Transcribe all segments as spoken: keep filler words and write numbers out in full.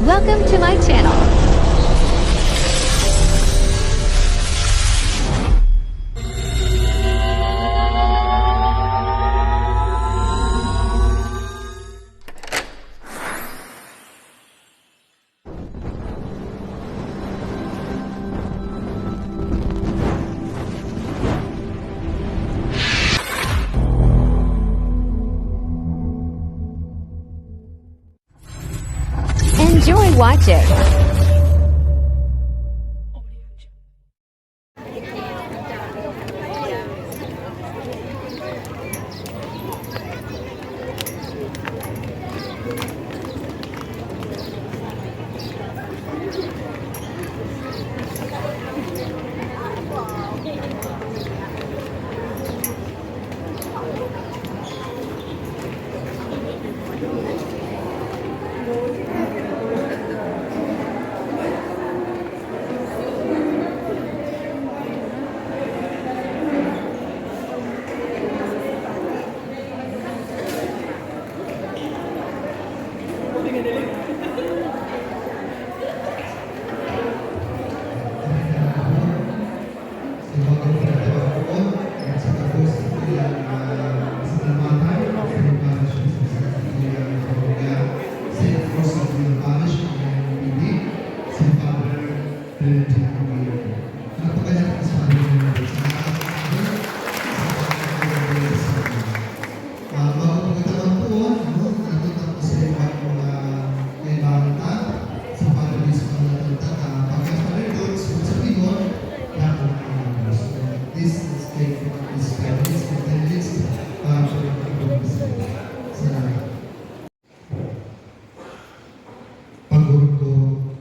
Welcome to my channel. Enjoy watching. Ah, bago po kita magpuon, no, ato tapos sa iba mga kaibahan ta, sa Padre Bispo na tonta, ah, pagka Father Dodds, sa Bidon, dapat ang oras. So, this is take, this five minutes, ten minutes, ah, for the people. Salamat. Pagurog-urog.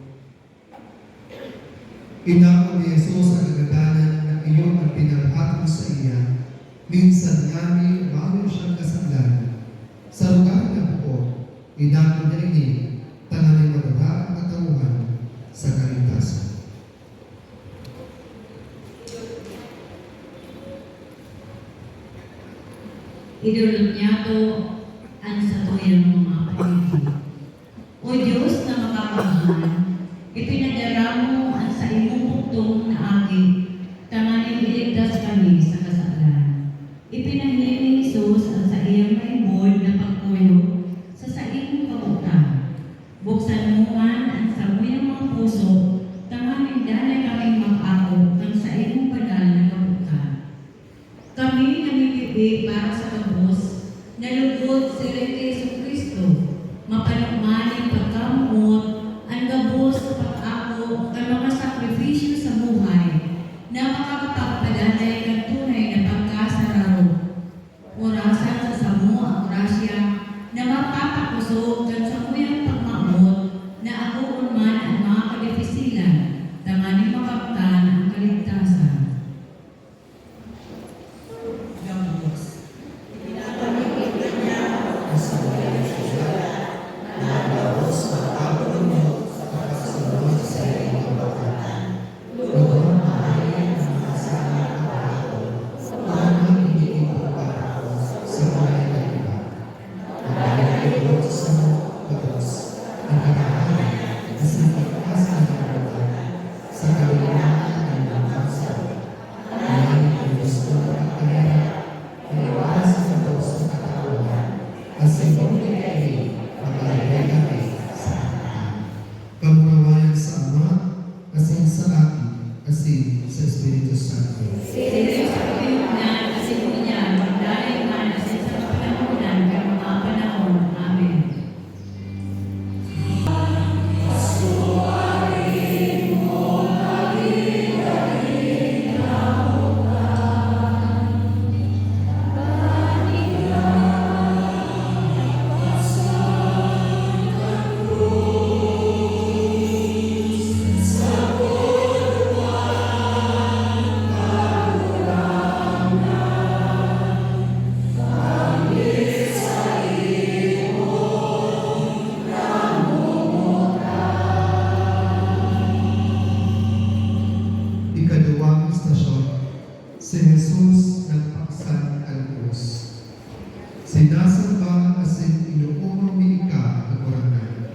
Inako ni Jesus an kagadanan na iyo an pinaghatod saiya. Minsan ngani mayo siyang kasadlan. Sa lugar na buot, inako niya ini tanganing madara an katauhan sa kaligtasan. Idolot niyato an satuyang mga paniki. O Dios na makakamhan, ipinadara mo an saimong bugtong na Aki tanganing iligtas kami sa kasalan. Ipinahiling ni Jesus an saiyang maibod na pagkuyog sa saimong kabotan. Buksan mo man an samuyang mga puso tanganing danay kaming mag-ako kan saimong banal na kabotan. Kami namimibi para sa gabos na lugod siring ki Jesu-Cristo, mapano man nin pagkamoot an gabos sa pag-ako kan mga sakripisyo sa buhay na makakapagpadanay kan tunay na pagkasararo. Orasan sa samo ang grasya na mapapakosog kan samuyang pagmamoot na akoon man an mga kadifisilan tanganing makamtan an kaligtasan. Gabos. Ipinapamimit niya ang samuyang susulat na gabos magpapaunod sa pagkasunod sa saiyang kabangkatan. Lubong na mahayan ang mga sala na kapahapon, tanganing hindi ito magpapako sa mga iba. Ang kanyang libot sa gabos, ang katahanan, asin pagkaas na kabutan, sa kalinangan ng mga saro. Tanganing an gusto na pagkahera, maiwaras sa gabos na katauhan, asin huli kaini, makalagay kami sa katahan. Kamurawayan sa Ama, asin sa Aki, asin sa Espiritu Santo. Siring sa kapinungan, asin ngunyan, magdanay man, asin sa kapanahonan kan mga panahon. Amen. Ikaduwang istasyon, si Jesus nagpaksan kan krus. Sinasamba asin inoomon mi ika, Kagurangnan.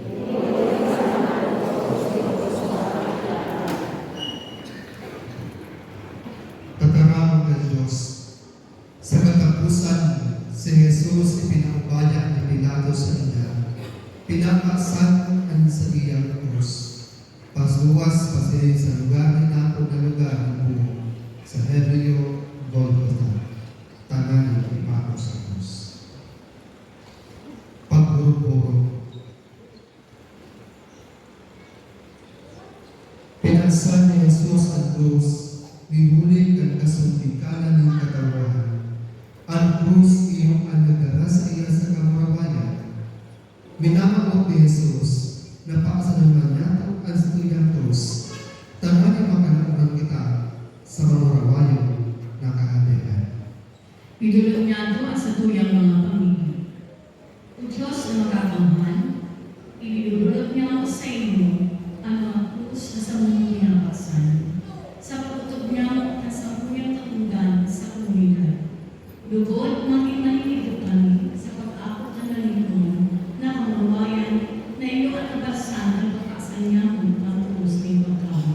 Pinakasan an saiyang krus. Pasuwas pasiring sa lugar na dakul na lugar na buo, sa Hebreo, Golgota, tanganing ipako sa krus. Pagburog-burog. Pinagsan ni Jesus an krus, nin huli kan kasundikanan nin katawohan. An krus iyo an nagdara saiya sa kamurawayan. Minamawot ni Jesus na pakasanon man niyato an satuyang krus, tanganing makalaog man kita sa mamurawayon na Kahadean. Idolot niyato an satuyang mga pamilya. O Dios na makakamhan, ididolot niyato saimo an mga krus na samong pinapaksan, sa pag-otob niyato kan samuyang katongdan sa komunidad. Lugod magin maninigo kami sa pag-ako kan nalingkon na kamurawayan na iyo an nabalsan kan pagpaksan niyato kan krus nin pagkawa.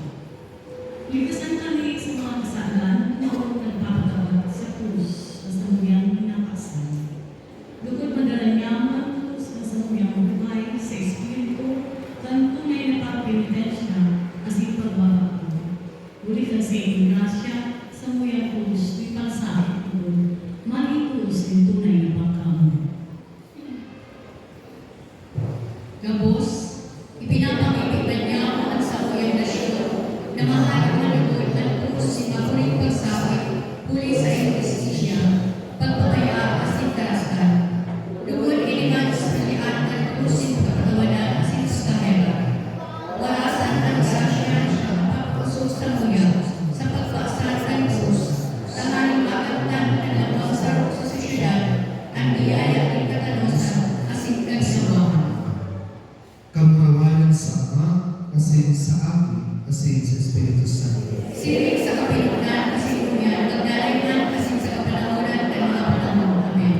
Ligtasan kami sa mga kasalan na orog nagpapagabat sa krus na samuyang pinapaksan. Lugod madara niyato an krus na samuyang buhay sa espiritu kan tunay na pagpenitensya asin pagbabakal. Huli kan saindong grasya, samuyang krus nin pagsakit lugod, magin krus nin tunay na pagkamoot. Gabos, ipinapangibi man niyato an samuyang nasyon na maharap na lugod an krus nin makuring pagsakit huli sa inhustisya, pagpapaya asin karastan. Lugod ini man sa pagkapatawad asin pagkapatawanan asin pagkaherak. Warasan an grasya na siya magpapasog samuya sa pagpaksan kan krus, tanganing makamtan kan lambang saro sa sosyedad an biyaya nin katanosan asin kaginawaan. Kamurawayan sa Ama, asin sa Aki, asin sa Espiritu Santo. Siring sa kapinugnan asin ngunyan, magdanay man asin sa kapanahonan kan mga panahon. Amen.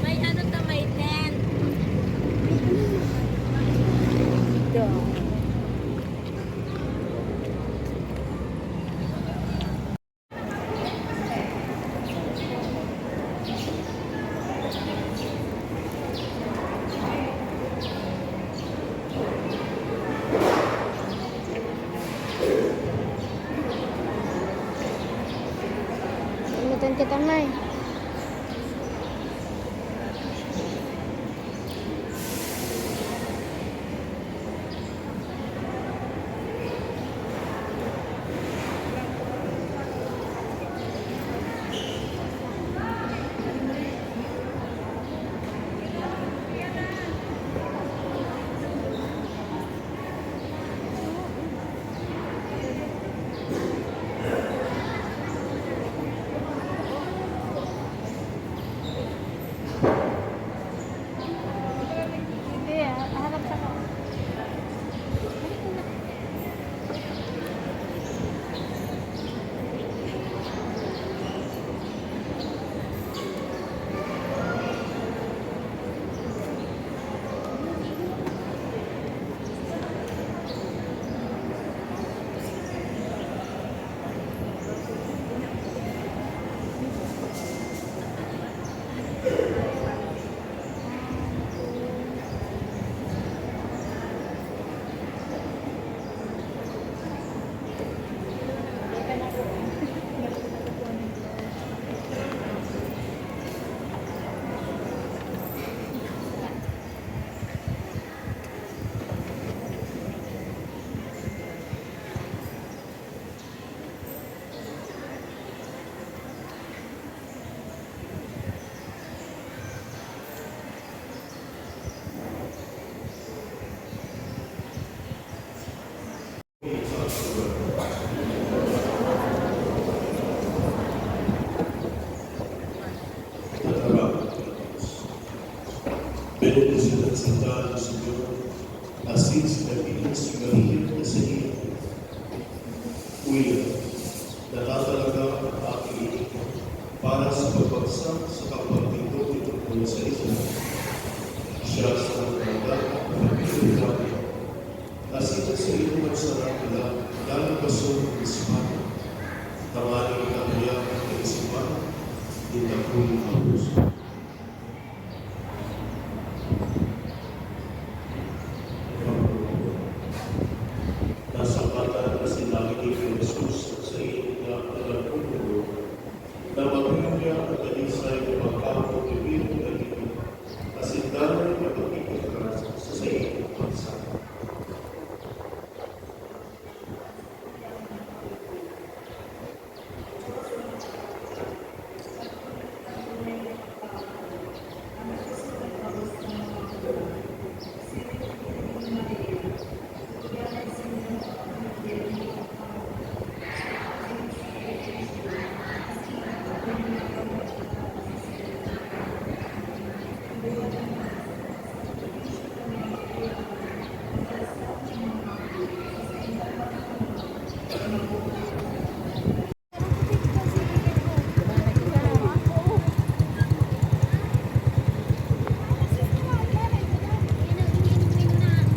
May ano to, may tent. Inutan kita, May. Sa sandal ni Senyor, asin sa dakilang sigarilyo na sa iyo. Kuya, natatalaga ang aking ini para sa pagbagsak sa kapagtindog nitong buhay sa isla. Siya sa mga dagat na pagpipilitan, asin sa inuman sa dakula, lalabason ang espada, tanganing itahayag ang kaisipan nin dakul na abuso. Nasambatan na si David ni Jesus sa saiyang pinakatagal kong mundo na maghihingya ang dalisay na pagkaon ni Piro David, asin danay na pagkikita sa saiyang bansa.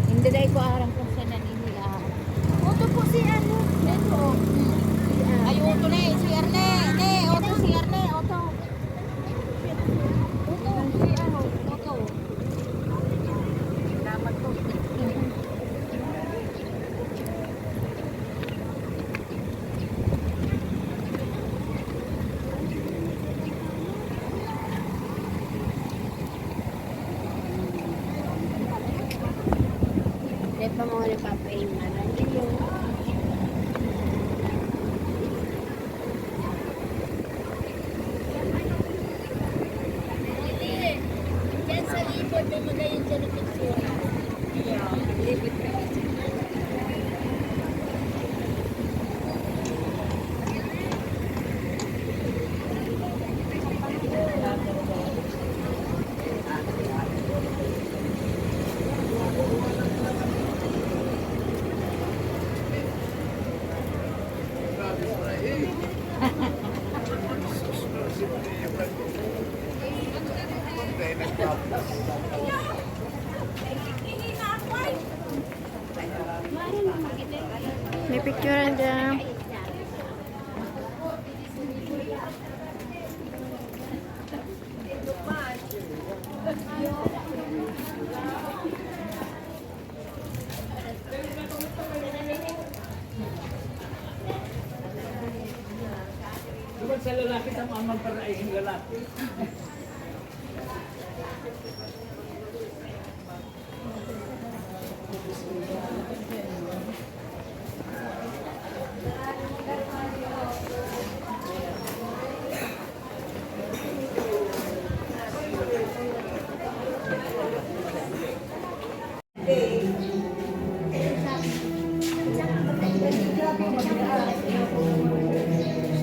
Hindi dahil ko aram kung saan naninilaan. Oto po si ano, Oto. Ay, Oto na eh. Si Erne. Ne, Oto, si Erne. Oto. Oto, si ano, Oto. Salamat po. Dahil pa mga nagpapahinga na, hindi yung Diyan sa likod, may magayon dyan na picture. May picturean dyan. Duman sa lalaki, sa mga magparaihing lalaki.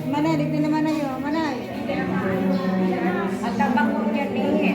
Manay, dito naman na yun. Manay. Ang tabang mo dyan, eh.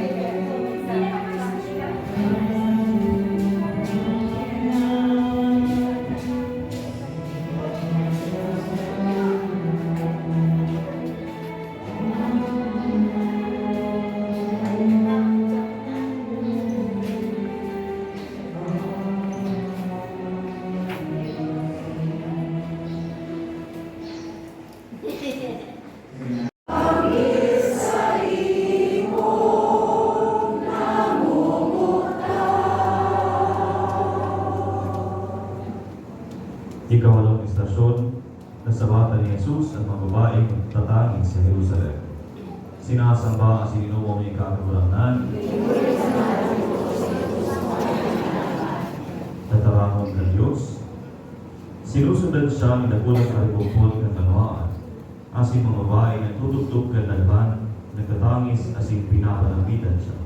Ikawalong estasyon, nasabatan ni Jesus an mga babaeng nagtatangis sa Jerusalem. Sinasamba asin inomom nin Kagurangnan. Tatarahon na Dios. Sinusundan siya ni dakulang karibugpon kan banwaan, asin mga babae nagtutugtog kan lagban, nagtatangis asin pinapanambitan siya.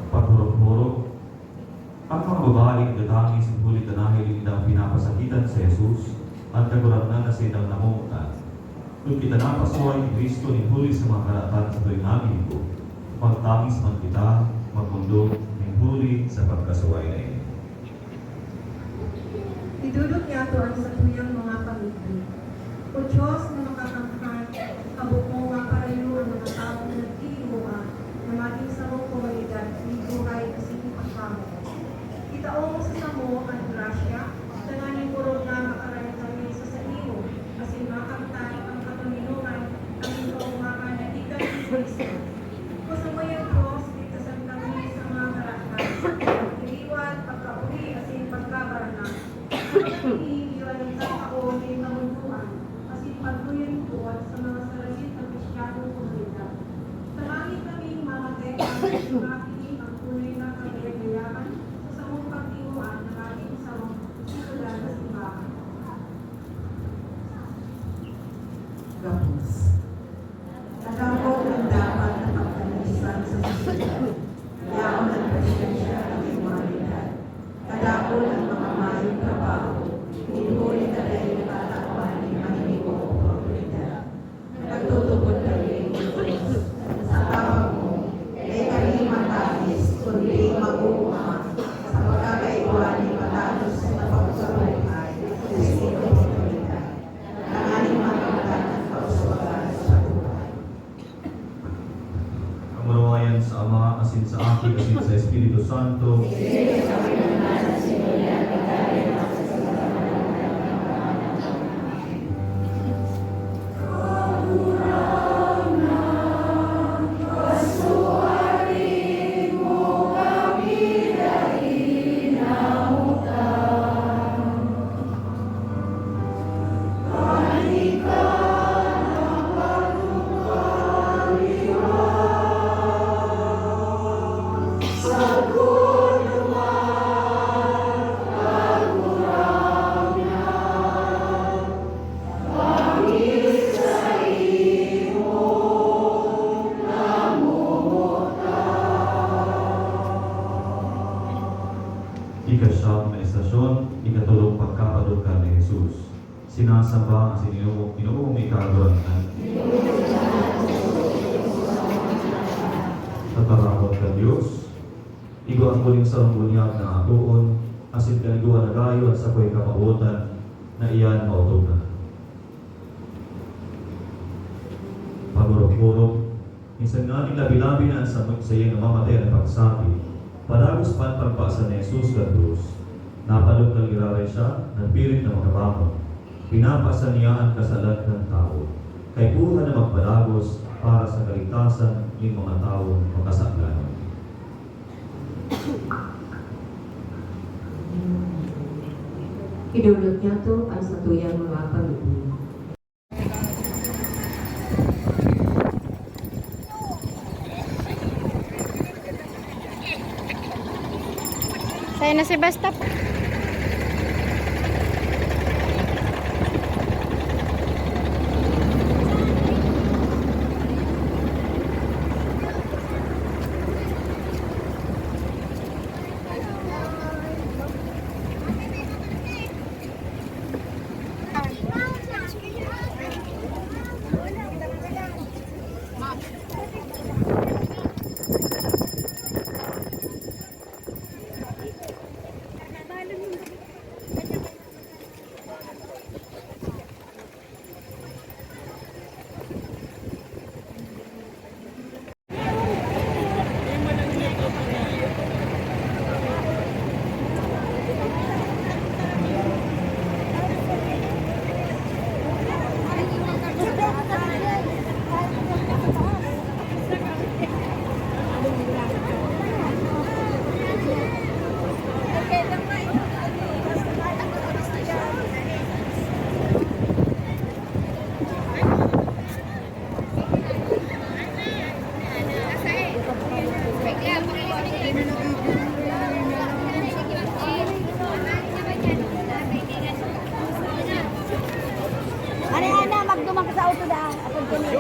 Paghurok-hurok, An mga babae nagtatangis huli ta nahiling nindang pinapasakitan si Jesus, an Kagurangnan na saindang namomotan. Kun kita napasuhay ni Cristo nin huli sa mga karatan sa tuwing naginibo, Magtangis man kita, magundog nin huli sa pagkasuhay na ini. Idodot niyato an satuyang mga pamidbid. O Dios na makakamhan, habo mo maparayo an mga tawong nagkikihoan na magin sarong komunidad nin buhay asin ipagpamahal. Itaong sa samo an grasya, tanganing orog na makaray kami sa saimo, asin makamtan an katinohan asin kaogmahan na gikan ki Cristo. Kun samuyang Dios, ligtasan kami sa mga karahay, liwat, pagkauli, asin pagkabarangay. Sa pagkahiling, iyo an nagtatao nin kamundoan, asin pagtuyang buot sa mga saragit na Kristiyanong komunidad. Tanganing kaming mamatay asin mahiling an tunay na kagayan-gayahan sa samong pagtinoan na magin sarong sikolan na simbahan. Gabos. Kadakul an dapat na pagkanisan sa sosyedad. Yaon an presensya kan immoralidad. Kadakul an mga mayong trabaho, nin huli ta dai natatawan nin mahiling o oportunidad. Nagtutubod kami, O Dios, sa tabang mo, dai kami matangis, kundi mag-oogma sa pagkakaigwa nin padalos na pagkabuhay sa oportunidad. Tanganing makamtan an kauswagan sa buhay. Kamurawayan sa Ama, asin sa Aki, asin sa Espiritu Santo. Ikasyam na estasyon, ikatolong pagkapadukal ni Jesus. Sinasamba asin ino-, inoong ni Kagurangnan. Tataramon kan Dios, igwa ko nin sarong bunyag na atoon, asin kaliguan na gayo an sakoy kamawotan na iyan maotob na. Pagurok-urok, minsan nganing labi-labi na an samo saiyang namamatay na pagsabi, padagos pa an pagpasan ni Jesus kan krus. Napadukal giraray siya, napirit na makabangon. Pinapasan niya an kasalan kan tawo. Kaipuhan na magpadagos para sa kaligtasan nin mga tawong makasaglanon. Idolot niyato an satuyang mga pamidbid. Sa'yo na si Basta. Ano yan na, magduman ka sa auto da. Ako po niya.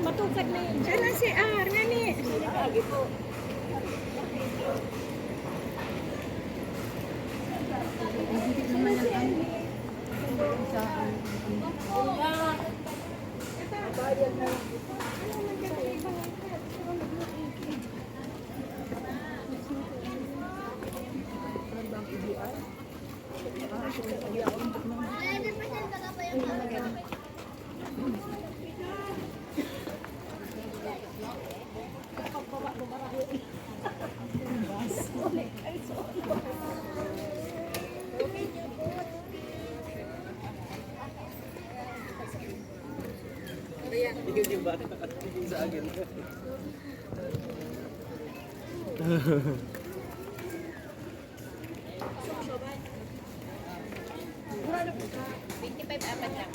Matukad na yun. Siya na si R, ngani. Twenty-five, apat lang.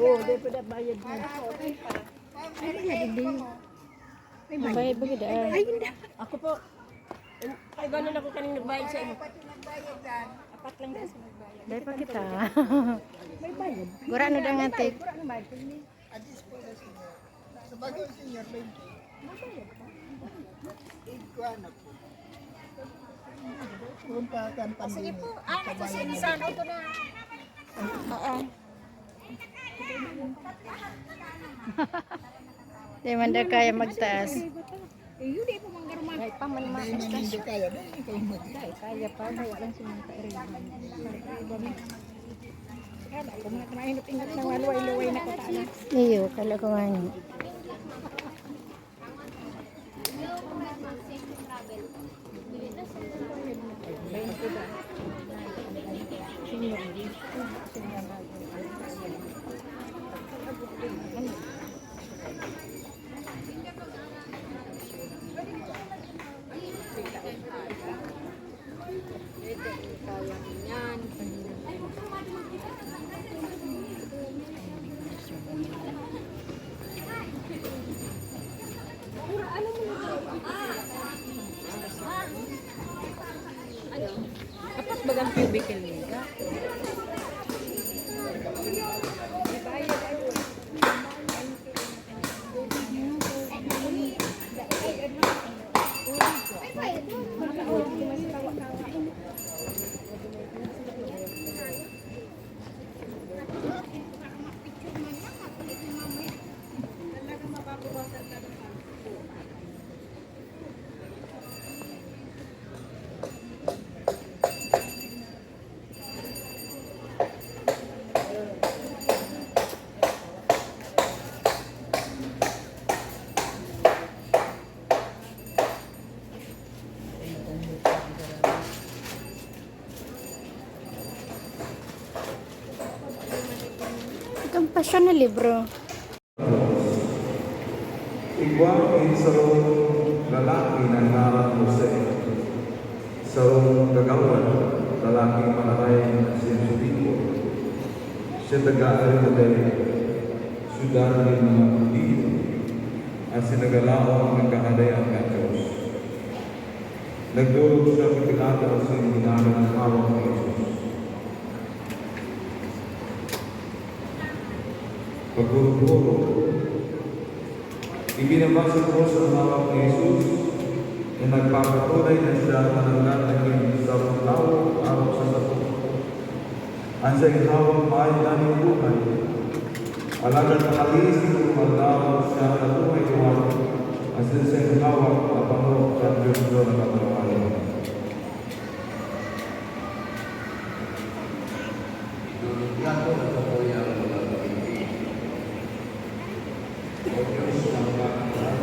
Oo, di pa na bayad na. Ay, hindi. May bayad ba gid, ah? Ay, hindi. Ako po. Ay, ganun ako kaning nagbayad sa imo. Apat lang daw sa nagbayad. Dai pa kita. May bayad. Gurano daw nga, te. Gurano bayad. Adis po sa senior. Sa bagong senior, twenty. Ig ko anak po. Punta kan pandemic. Sige po. Ah, ito si Insan. Ito na. Oo. Di man daw kaya magtaas. Eh, yun, di po manggaruma. Ay, pa man, ma-, hindi kaya, dahil ikaw mag- Dahil kaya pa, kaya lang si Mangka Iriman. Kala ko, mga kamahinot-ingot na maluway-luway na kita na. Iyo, kala ko nga yun. Apat bagang cubicle meter? Itong pasyon na libro. Igwa nin sarong lalaki na ngaran Jose, sarong kagawad, lalaking marahay na si Filipo. Siya taga Arimatea, syudad nin mga Judio, asin nagalaom kan Kahadean kan Dios. Nagdolok siya ki Pilato asin hinaling an hawak ni Jesus. Pagpurupuro, ibinaba sa krus an hawak ni Jesus, na nagpapatunay na siya nananggad na ki sarong tawo arog sa sapo. An saiyang hawak mayo na nin buhay. Alagad pakalihis nin tolong aldaw, siya nabuhay liwat. Masenseng hawak na pano kan Dios na nagkakawayan. Idolot nato na tukoy ang mga pag-ibig. O Diyos na makakamtan,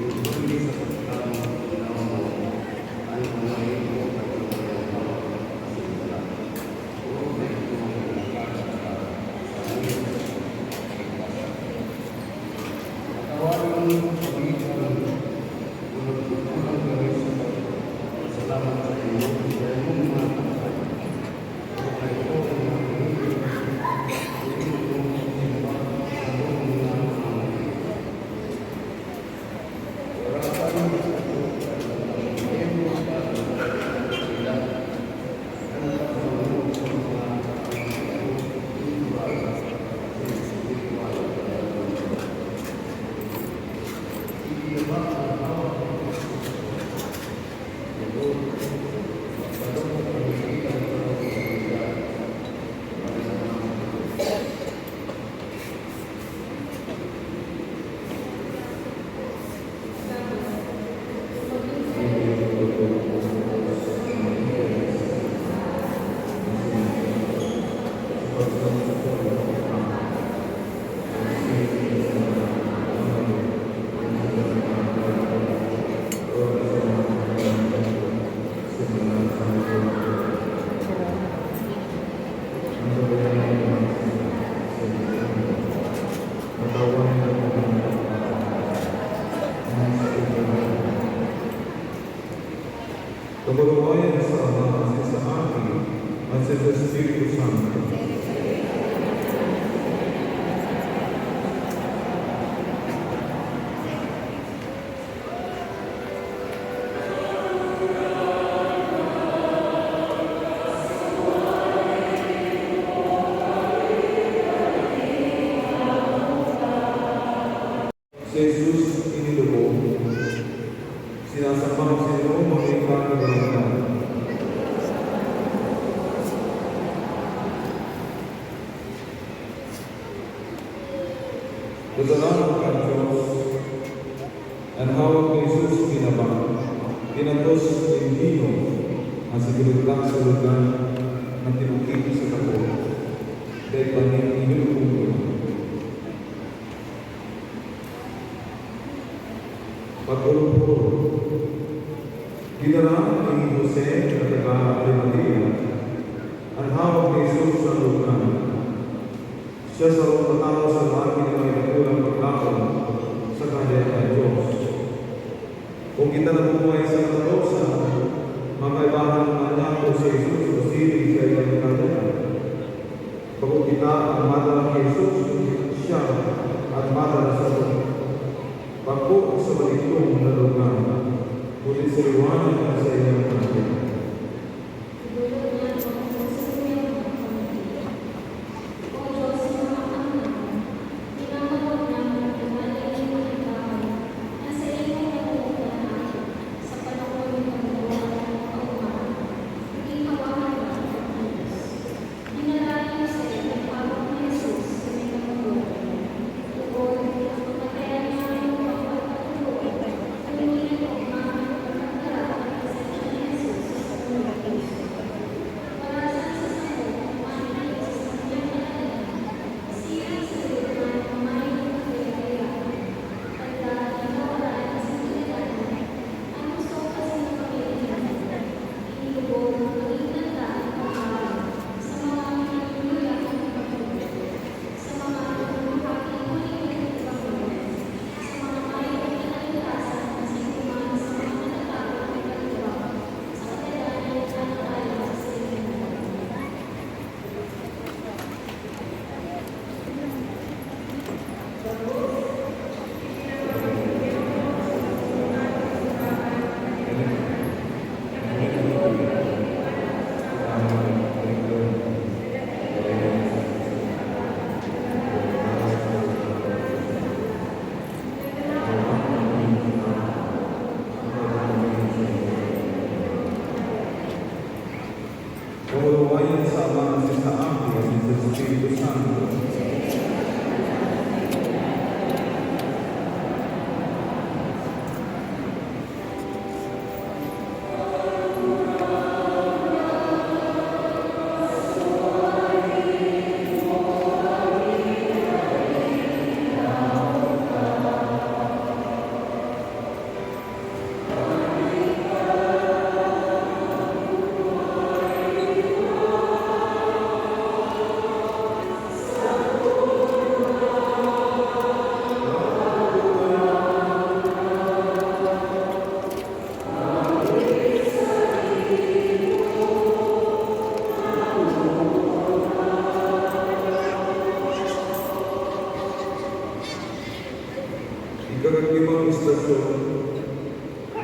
ibigay sa pagkakamot ng tao mo ang mga ito at mga hawak na sila. O may ito ang pinagkakasala sa aming pagkakamot. Patawarin mo kami kung nagkukulang kami sa pagpasalamat sa iyo sa imong mga tapat. O kay ito ang mga pinili, hindi mo kong pagsimba sa imong mga pamamagitan. Wala kami sa Kaburuayan sa Ama, asin sa Aki, asin sa Espiritu Santo. Si Jesus inilubog, sinasamba sa Ginoo, mga kaibahan. Gagaraman kan Dios, an hawak ni Jesus binaba, pinatos nin bino, asin ilintak sa lugar na tibuki sa tapo, dai pa nin inilubog. Pag-orog-orog, dinara ni Jose na taga Arimatea an hawak ni Jesus sa lugar. Siya sarong katawo sa laki na may dakulang pagkaon sa Kahadaian kan Dios. Kun kita nabubuhay sa kataposan, makaibahan man niyato si Jesus sa siring sa iba nin Kahadaian. Bako kita an madara ki Jesus, kundi siya an madara sato. Bako sa balitong na lugar, kundi sa liwanag na saiyang panabi. Idolot niya ako sa saiyang mga panabi. O Diyos na makanang, tinatawag niya ang pinagdadali na ikaw, na sa imo nabubuhay ako, sa panahon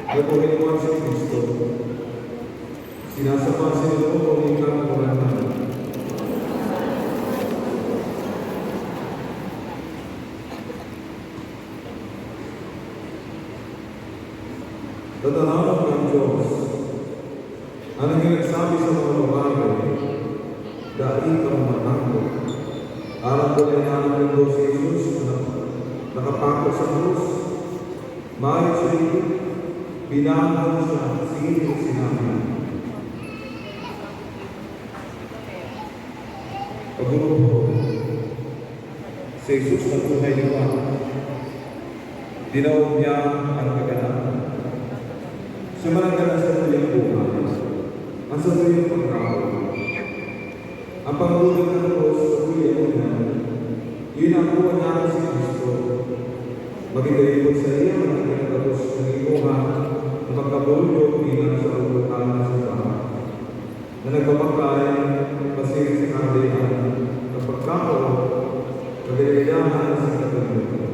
Nabuhay ko si Kristo. Sinasamba si Lord o ikaw, Lord. Tatanawon kan Diyos an nagsabi sa mga babayi, "Dai kamo matakot." Aram ko na inanak nindo si Jesus na nakapako sa krus. Mayo siya, binangon siya, sige, sinabi niya. Pagurupod, si Jesus nagbuhay liwat. Dinaog niya ang kaganahan. Siya man ang gana sa tuyang buhay, ang sa tuyang pagkaon. Ang pangulog kan krus sa tuyang ngunyan, iyo na ang buhay natin si Cristo. Maging kaipuhan sa iya ang nagkakatapos na gibuhat, ang pagkabunyog bilang sa utotan na simbahan, na nagbabakay pasiring sa Kaharian, kapagkakaon, kagalayahan sa katuloy.